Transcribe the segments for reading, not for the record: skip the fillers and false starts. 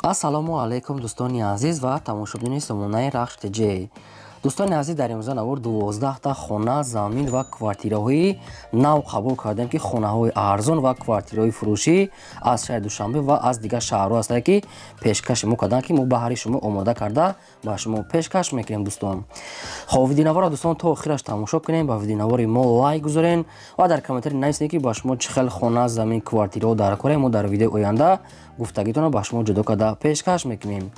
Ассалому алайкум, дӯстони азиз ва тамошобинони сомонаи Рахш ТЖ. Дӯстони азиз, дар имрӯза навор 12та хона, замин ва квартираҳои нав қабул кардем, ки хонаҳои арзон ва квартираҳои фурӯшӣ аз шаҳри Душанбе ва аз дигар шаҳрҳо ҳастанд, ки пешкаши мо карданд, ки мо баҳри шумо омода карда ба шумо пешкаш мекунем, дӯстон. Хоб, видеонаворро, дӯстон, то охираш тамошо кунем, ба видеонавори мо лайк гузорен ва дар комментарий нависед, ки ба шумо чӣ хел хона, замин, квартираҳо дар корем. Мо дар видеои оянда гуфтагитонро ба шумо ҷудо карда пешкаш мекунем.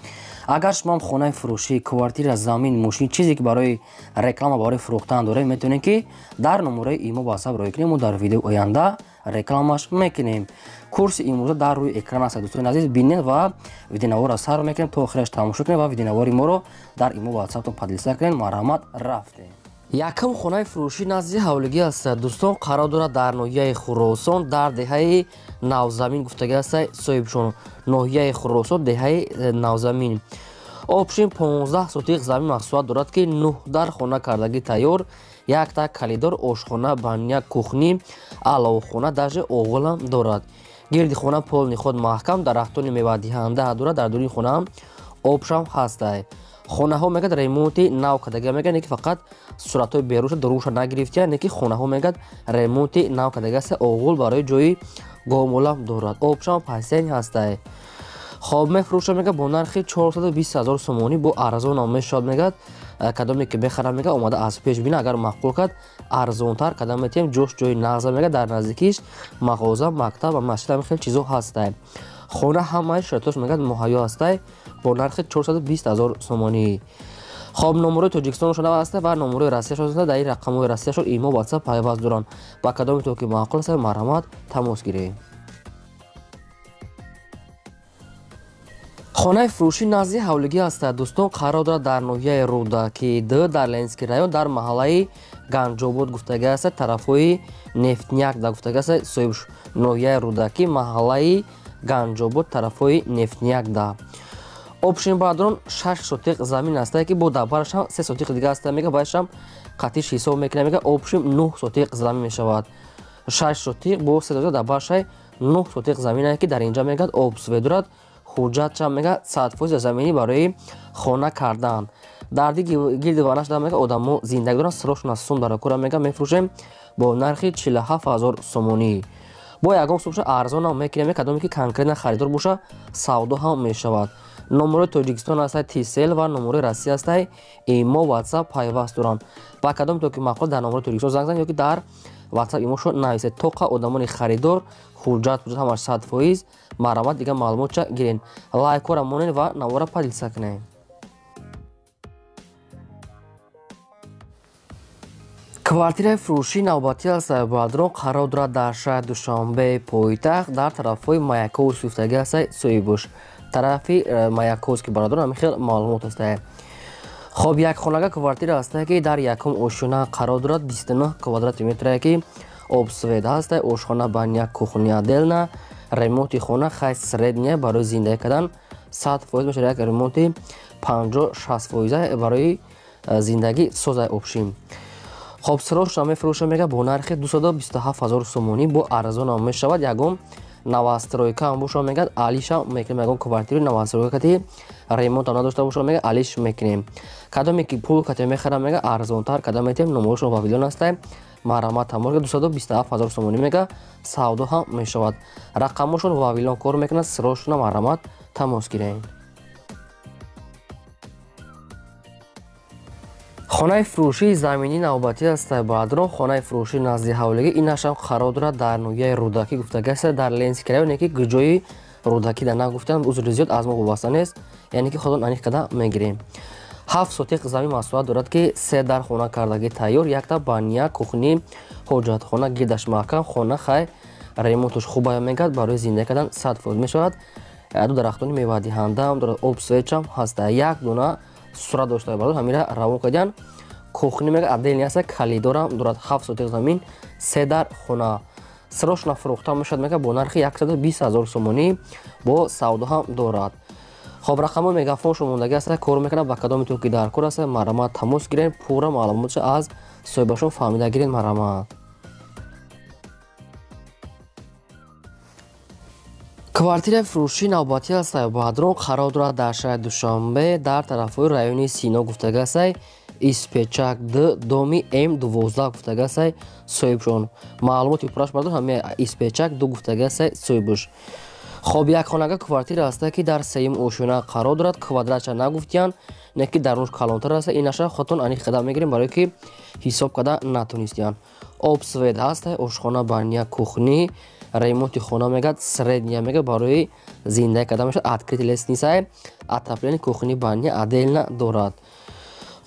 Агар шумо хонаи фурӯшӣ, квартира, замин, мошин, чизе ки барои реклама, барои фурӯхтан доред, метавонед, ки дар номерои имо WhatsApp роҳӣ кунем, мо дар видеои оянда рекламаш мекунем. Курси имрӯза дар рӯи экран аст, дӯстони азиз, бинед ва видеонаворро сар мекунем, то охираш тамошо кунем ва видеонавори моро дар имо WhatsApp-тон поделиться кунед. Марҳамат, рафтем. Якум хонаи фурӯшӣ назди ҳавлигӣ аст, дӯстон, қарор дорад дар ноҳияи Хуросон, дар деҳаи Навзамин гуфтагӣ аст соҳибшон. Ноҳияи Хуросон, деҳаи Навзамин. Общим 15 сотиқ замин маҳсулот дорад, ки 9 дар хона кардагӣ тайёр, якта калидор, ошхона, баня, кухни, аловхона, даже оғилам дорад. Гирди хона полный худ маҳкам, дарахтони мевадиҳанда дорад, дар дуруни хонаам обшам ҳастай. Хонаҳо мегӯяд ремонти нав кардагӣ, мегӯяд, не ки фақат суратҳои берунша, дуруша нагирифтия, не ки хонаҳо мегӯяд ремонти нав кардагӣ аст. Оғул барои ҷои гомолам дорад, обшам бассейн ҳастай. Хоб, мефурӯша, мегӯяд, бо нархи 420 ҳазор сомонӣ, бо арзонам мешавад, мегӯяд. Кадоме ки бехара, мегӯяд, омада аз пеш бина, агар маъқул кард, арзонтар кадам метиҳем. Ҷош ҷои нағза, мегӯяд, дар наздикиш мағоза, мактаб ва масҷид, ҳамин хел чизо ҳастай. Хона ҳамаи шароитош, мегӯяд, муҳайё ҳастай бо нархи 420 ҳазор сомонӣ. Хоб, номерои Тоҷикистоншон ҳаста ва номерои Россияшон ҳаста. Дар ин рақамҳои Россияшон имо WhatsApp пайваст доранд. Ба кадоме то ки маъқул аст, марҳамат, тамос гиред. Хонаи фурӯшӣ назди ҳавлигӣ аст, дӯстон, қарор дорад дар ноҳияи Рӯдакӣ д, дар Ленинский район, дар маҳаллаи Ганҷобод гуфтагӣ аст, тарафҳои Нефтняк да гуфтагӣ аст соҳиб. Ноҳияи Рӯдакӣ, маҳаллаи Ганҷобод, тарафҳои Нефтняк да. Общим, баъдрон, 6 сотиқ замин аст, ки бо дабарашам 3 сотиқ дига аст, мега, баъдашам қатиш ҳисоб мекунем, мега, общим 9 сотиқ замин мешавад. 6 сотиқ бо 3 сотиқ дабарашай 9 сотиқ замин аст, ки дар инҷа, мегӯяд, об свет дорад, ҳуҷҷатшам, мега, 100% заминӣ барои хона кардан. Дар гирди ванаш да, мега, одамо зиндагӣ доранд, сирошон аз сум дар кора, мега, мефурӯшем бо нархи 47 ҳазор сомонӣ. Бо ягон сум арзонам мекунем, кадоме ки конкретно харидор боша, савдо ҳам мешавад. Номерои Тоҷикистон ҳастай, Тисел ва номерои Россия ҳастай, имо WhatsApp пайваст доранд. Ба кадоме то ки маъқул, дар номерои Тоҷикистон занг занед ё ки дар WhatsApp имошо нависед. Тоқа одамони харидор, ҳуҷҷат ҳуҷҷат ҳамаш 100%, марҳамат, дигар маълумотча гирен. Лайкҳоро монед ва навора поделиться кунед. Квартираи фурӯшии навбатӣ аст, баъдрон, қарор дорад дар шаҳри Душанбе, пойтахт, дар тарафҳои Маяковский гуфтагӣ аст соҳибош. Тарафи Маяковский, бародарон, ҳамин хел маълумот аст. Хоб, якхонага квартира аст, ки дар якум ошёна қарор дорад, 29 квадрати метрае, ки об свет ҳаст, ошхона, баня, кухня отдельно, ремонти хона хай средняя, барои зиндагӣ кардан 100% мешавад, як ремонти 50-60 фоиза барои зиндагӣ созай общим. Хоб, сирошро мефурӯша, мега, бо нархи 227 ҳазор сомонӣ, бо арзонам мешавад. Ягон новостройка ҳам боша, мегӯяд, алиша мекунем. Ягон квартираи новостройка кати ремонтам надошта боша, мега, алиш мекунем. Кадоме ки пул кати мехарам, мега, арзонтар кадом метиҳем. Номерошон Вавилон ҳастай, марҳамат, тамос. 227 ҳазор сомонӣ, мега, савдо ҳам мешавад. Рақамошон Вавилон кор мекунад, сирошона марҳамат, тамос гирем. Хонаи фурӯшии заминӣ навбатӣ аст, баъдрон, хонаи фурӯшӣ назди ҳавлигӣ инашам қарор дорад дар ноҳияи Рӯдакӣ гуфтагӣ аст, дар Ленинский район, ки ҷои Рӯдакӣ да нагуфтам, узри зиёд, аз мо вобаста нест, яъне ки худон аниқ карда мегирем. 7 сотиқ замин масоҳат дорад, ки се дар хона кардагӣ тайёр, якта баня, кухни, ҳоҷатхона, гирдаш маҳкам, хона хай ремонташ хубая, мегӯяд, барои зиндагӣ кардан 100% мешавад. Ду дарахтони мевадиҳандаам дорад, об светчам ҳаста, як дона сурат дошта, барои ҳамира равон кардиян. Кухни, мега, отдельный аст, калидорам дорад. 7 сотиқ замин, се дар хона, сирошна фурӯхта мешавад, мега, бо нархи 120 ҳазор сомонӣ, бо савдо ҳам дорад. Хоб, рақамҳои мегафоншон мондагӣ аст, кор мекунад. Ба кадоме то ки дар кор аст, марҳамат, тамос гирен, пурра маълумотша аз соҳибашон фаҳмида гирен, марҳамат. Квартираи фурӯшии навбатӣ ҳастае баҳдрон қарор дорад дар шаҳри Душанбе дар тарафҳои райони Сино гуфтагасай Испечак д доми М12 гуфтагасай соҳибшон. Маълумоти пурраш бардор ҳамаи Испечак ду гуфтагасай соҳибш. Хоб якхонага квартира ҳаста ки дар сеюм ошёна қарор дорад, квадратша нагуфтиянд, не ки дарунаш калонтар аста, инаша худтон ани хида мегирем барое ки ҳисоб карда натонистиянд. Об свет ҳаста, ошхона баня кухни, ремонти хона мегӯяд средняя мегӯяд барои зиндагӣ карда мешавад, открытый лестница, отопление кухни баня отдельно дорад.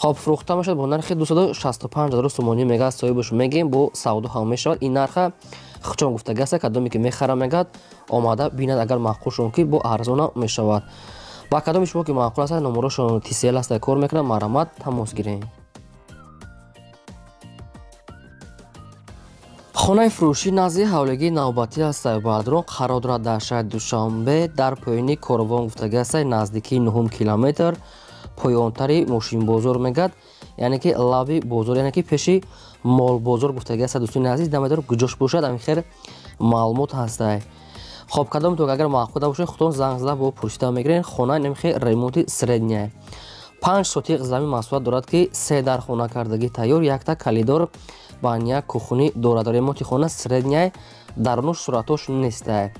Хоб фурӯхта мешавад бо нархи 265 000 сомонӣ мегӯяд соҳибаш, мегӯем бо савдо ҳам мешавад. Ин нарха хучон гуфтагаста, кадоме ки мехара мегӯяд омада бинад, агар маъқул шуд ки бо арзона мешавад. Ба кадоми шумо ки маъқул аст, номерошон Tcell аст, кор мекунад, марҳамат тамос гирем. Хонаи фурӯшӣ назди ҳавлигии навбатӣ ҳастае баҳдрон қарор дорад дар шаҳри Душанбе дар поёни Корвон гуфтагиастай наздикии 9 километр поёнтари мошинбозор мегӯяд, яъне ки лаби бозор, яъне ки пеши молбозор гуфтагиаста. Дӯстони азиз, намедонам куҷош бошад, ҳамин хел маълумот ҳастай. Хоб кадом то агар маъқул бошад, худтон занг зада бо пурсида мегирен. Хона намхе ремонти средняя. 5 сотиқ замин масоҳат дорад ки 3 дар хона кардагӣ тайёр, якта калидор баня кухни дорад. Ремонти хона средняя, дарунаш суратош нестай.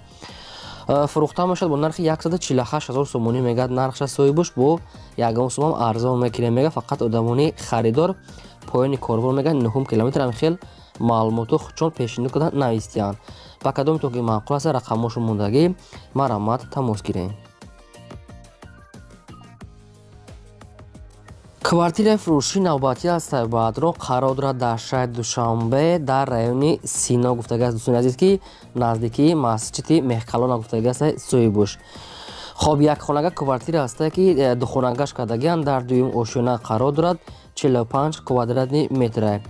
Фурӯхта мешавад бо нархи 148 000 сомонӣ мегӯяд нархша соҳибаш, бо ягон сумам арзон мекунем мегӯяд, фақат одамони харидор. Поёни корвон мегӯяд 9 километр ҳам хел маълумоту чун пешниҳод карда навистиянд. Ба кадоме то ки маъқул аст, рақамҳошон мондагӣ, марҳамат тамос гирем. Квартираи фурӯшии навбатӣ ҳастае баҳдрон қарор дорад дар шаҳри Душанбе дар райони Сино гуфтагиаст дӯстони азиз, ки наздикии масҷиди Меҳқалона гуфтагиаст соҳибаш. Хоб якхонага квартира ҳастае ки духонагаш кардагианд, дар дуюм ошёна қарор дорад, 45 квадратни метра.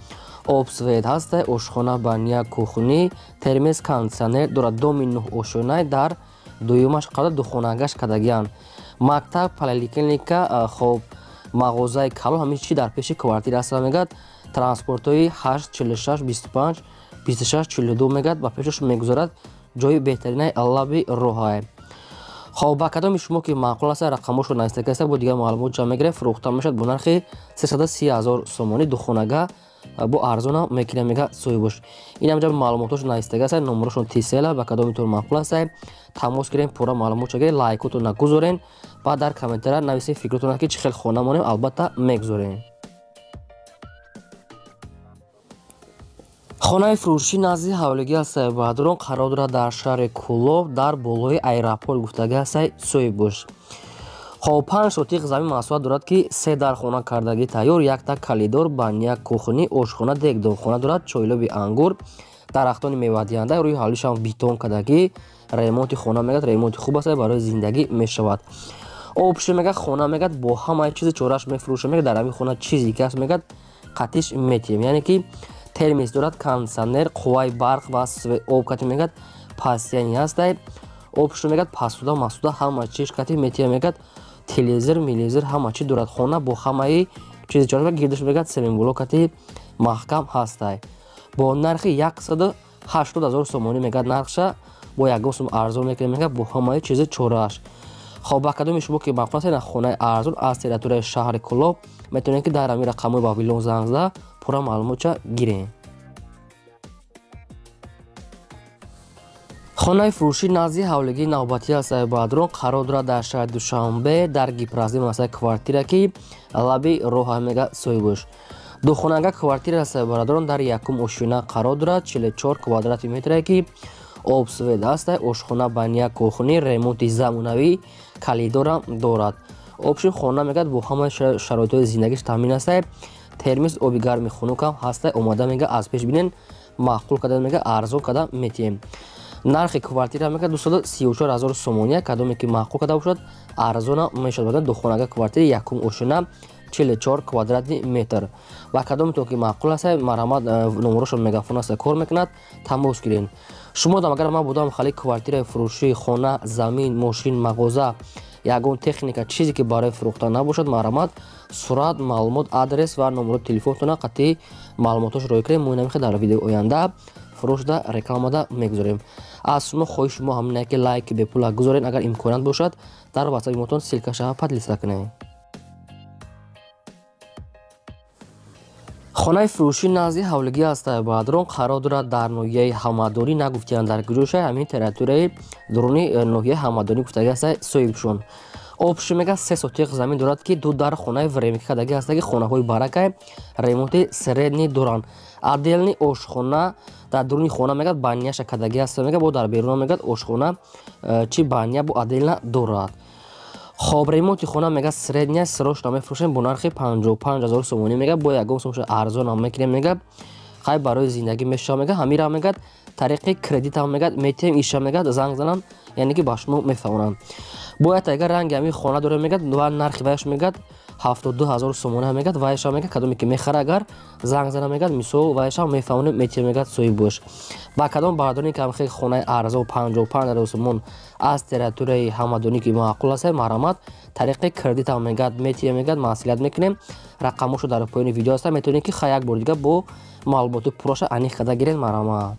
Об свет ҳастае, ошхона баня кухни, термес кондитсионер дорад, доми 9 ошёна дар дуюмаш қарор духонагаш кардагианд. Мактаб, поликлиника, хоб мағозаи калон ҳамин чи дар пеши квартира аст мегӯяд. Транспортҳои 8 46 25 26 42 мегӯяд ба пешаш мегузарад, ҷои беҳтаринаи лаби роҳае. Хоб ба кадоми шумо ки маъқул аст, рақамҳошро навистагиаст, бо дигар маълумот ҷамъ мегирем. Фурӯхта мешавад бо нархи 330 000 сомонӣ, духонага бо арзона мекунем мегӯяд соҳибаш. Ин ҳамҷа маълумотҳошо навистагиаст, номерошон Tcell, ба кадоми тон маъқул аст тамос гирем, пурра маълумот гирем, лайкотон нагузорен, баъд дар комментария нависед фикротон ки чӣ хел хона монем, албатта мегузорем. Хонаи фурӯшӣ назди ҳавлигӣ ҳастае баҳдрон қарор дорад дар шаҳри Кӯлоб дар болои аэропорт гуфтагиастай соҳибаш. Хоб 5 сотиқ замин масоҳат дорад ки 3 дар хона кардагӣ тайёр, якта калидор, баня кухни, ошхона, дегдонхона дорад, чойлоби ангур, дарахтони мевадиҳанда, рӯи ҳавлишам бетон кардагӣ. Ремонти хона мегӯяд ремонти хуб аст, барои зиндагӣ мешавад. Обши мегӯяд хона мегӯяд бо ҳамаи чизи чорааш мефурӯшад, мегӯяд дар ҳамин хона чизе ки аст мегӯяд қатиш метиҳем, яъне ки термес дорад, кондитсионер, қувваи барқ ва об кати мегӯяд пастияни ҳастай. Обши мегӯяд пасуда масуда ҳама чиз кати метиҳем, мегӯяд телевизор, мелевизор ҳама чи дорад. Хона бо ҳамаи чизи чорааш гирдаш мегӯяд семенблок кати маҳкам ҳастай. Бо нархи 180 000 сомонӣ мегӯяд нархша, бо ягон сум арзон мекунем мегӯяд бо ҳамаи чизи чорааш. Хоб ба кадоми шумо ки маъқул аст, хонаи арзон аз территорияи шаҳри Кӯлоб метавонед ки дар ҳамин рақамҳои Вавилон занг зада пурра маълумотча гирем. Хонаи фурӯшӣ назди ҳавлигии навбатӣ ҳастае баҳдрон қарор дорад дар шаҳри Душанбе дар гипразим ҳастае квартира ки лаби роҳа мегӯяд соҳибаш. Духонага квартира ҳастае бародарон дар якум ошёна қарор дорад, 44 квадрати метре ки об свет ҳастае, ошхона баня кухни, ремонти замонавӣ, калидорам дорад. Обши хона мегӯяд бо ҳамаи шароитҳои зиндагиш таъмин ҳастае, термис, оби гарми хунукам ҳастае. Омада мегӯяд аз пеш бинен, маъқул карда мегӯяд арзон карда метиҳем. Нархи квартира мегӯяд 234 000 сомонӣ, кадоме ки маъқул карда бошад арзона мешавад. Духонага квартира якум ошёна 44 квадратни метр. Ва кадоме то ки маъқул аст, марҳамат номерошон мегафон аст, кор мекунад, тамос гирен. Шумо дам агар ман будам хали квартираи фурӯшӣ, хона, замин, мошин, мағоза, ягон техника, чизе ки барои фурӯхта набошад, марҳамат сурат, маълумот, адрес ва номерои телефонтона қатъи маълумотҳош рой кунед. Мо инамихе дар видеои оянда фурӯшда рекламада мегузорем. Аз шумо хоҳиши мо ҳамин ки лайк бепула гузоред, агар имконият бошад дар WhatsApp мотон ссылкаша поделиться кунед. Хонаи фурӯшӣ назди ҳавлигӣ ҳаста баъдрон қарор дорад дар ноҳияи Ҳамадонӣ, нагуфтиянд дар куҷоша, ҳамин территорияи дуруни ноҳияи Ҳамадонӣ гуфтагӣ ҳаста соҳибшон. Обши мега 3 сотиқ замин дорад ки ду дар хонаи временки кардагӣ ҳаста ки хонаҳои баракай ремонти средний доранд. Отдельный ошхона дар дуруни хона мегад баняша кардагӣ ҳаста, мега бо дар беруна мегад ошхона чи баня бо отдельно дорад. Хоб ремонти хона мега средняя срочно мефурӯшем бо нархи 55 000 сомонӣ мега, бо ягон сомоша арзон ҳам мекунем мега, хай барои зиндагӣ мешава мега, ҳамира мегад тариқи кредит ҳам мегад метиҳем, иша мегад занг занам, яъне ки ба шумо мефаҳмонам. Бояд агар ранги ҳамин хона дорем мегад ва нархи ваяш мегад 72 000 сомонӣ мегад, ваяша мегад кадоме ки мехара агар занг занам мегад мисол ваяша мефаҳмонем метиҳем мегад соҳиб. Ба кадом бардоре ки ҳамхел хонаи арзон 55 000 сомон аз территорияи Ҳамадонӣ ки маъқул аст, марҳамат тариқи кредит ҳам мегад метиҳем мегад маслиҳат мекунем. Рақамошо дар поёни видео аст, метавонед ки хай як бор дига бо маълумоти пурраша аниқ карда гиред, марҳамат.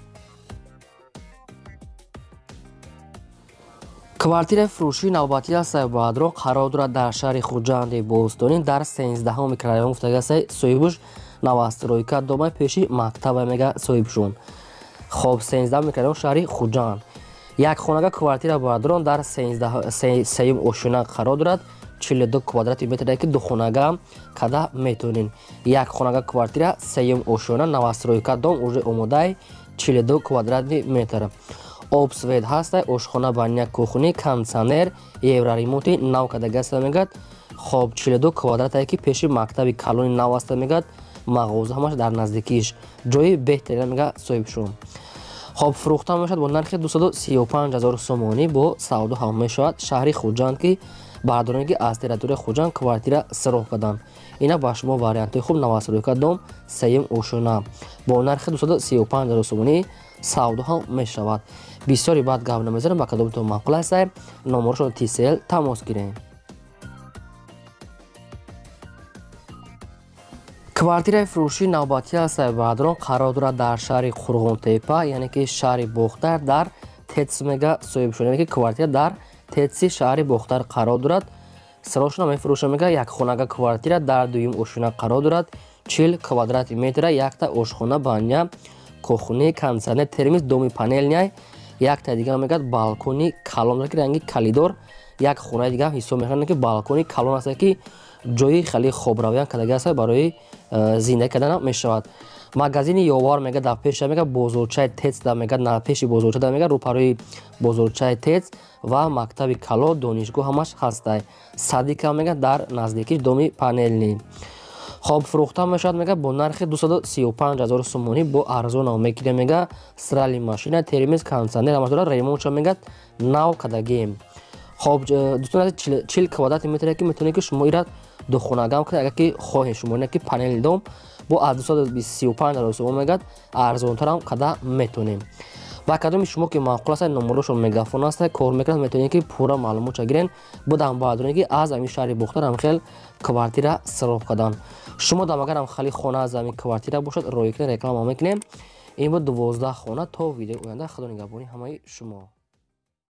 Квартираи фурӯшии навбатӣ аст баъдрон қарор дорад дар шаҳри Хуҷанди Бостонӣ дар 13 микрорайон гуфтагӣ аст соҳибуш новостройка домаи пеши мактаба мега соҳибшон. Хоб 13 микрорайон шаҳри Хуҷанд. Як хонага квартира баъдрон дар 13 ошёна қарор дорад, 42 квадрати метр ки ду хонага када метонин. Як хонага квартира 3 ошёна новостройка дом уже омодаи 42 квадрати метр. Об свет ҳаста, ошхона баня кухни, кондиционер, евроремонти нав кардагӣ аста мегад. Хоб 42 квадратае ки пеши мактаби калони нав аста мегад, мағоза ҳамаш дар наздикиш, ҷои беҳтарина мега соҳибшон. Хоб фурӯхта мешавад бо нархи 235 000 сомонӣ, бо савдо ҳам мешавад. Шаҳри Хуҷанд ки бардороне ки аз территорияи Хуҷанд квартира сироҳ карданд. Ина ба шумо вариантҳои хуб новостройка дом 3 ошёна бо нархи 235 000 сомонӣ савдо ҳам мешавад. Бисёри баъд гап намезанам, ба кадомтон маъқул аст, номерошон TCL тамос гирем. Квартираи фурӯшии навбатӣ аст баъдрон қарор дорад дар шаҳри Қурғонтепа, яъне ки шаҳри Бохтар дар ТЭЦ мега соҳибшон, яъне ки квартира дар ТЭЦи шаҳри Бохтар қарор дорад. Срочно мефурӯшам мега як хонага квартира дар дуюм ошёна қарор дорад, 40 квадрати метра, якта ошхона баня, кухни, кондиционер, термис, доми панелняй, якта дига мегад балкони калон дорад ки ранги калидор, як хонаи дига ҳисоб мекунанд ки балкони калон аст ки ҷои хеле хобравиян кардагӣ аст барои зиндагӣ кардан мешавад. Магазини Ёвар мега дар пеша мега бозорчаи ТЭЦ да мега на пеши бозорча да мега рӯпарои бозорчаи ТЭЦ ва мактаби кало донишгоҳ ҳамаш ҳастай. Садика мега дар наздикиш доми панелни. Хоб фурӯхта мешавад мега бо нархи 235 000 сомонӣ, бо арзон мекунем мега, стиральный машина, термис, кондиционер ҳамаш дорад, ремонтша мега нав кардагием. Хоб дӯстон азиз, 40 квадрати метре ки метавонед ки шумо ира духонагам кунед агар ки хоҳед шумо, не ки панели дом бо аз 235 000 сомон мегад арзонтарам када метавонем. Ба кадоми шумо ки маъқул аст, номерошон мегафон аст, кор мекунад, метавонед ки пурра маълумотша гирен. Будам баъдоне ки аз ҳамин шаҳри Бохтар ҳам хел квартира сироҳ карданд. Шумо дам агар ҳам хали хона аз ҳамин квартира бошад, ройкунед, реклама мекунем. Ин буд 12 хона. То видеои оянда, Худо нигаҳбони ҳамаи шумо.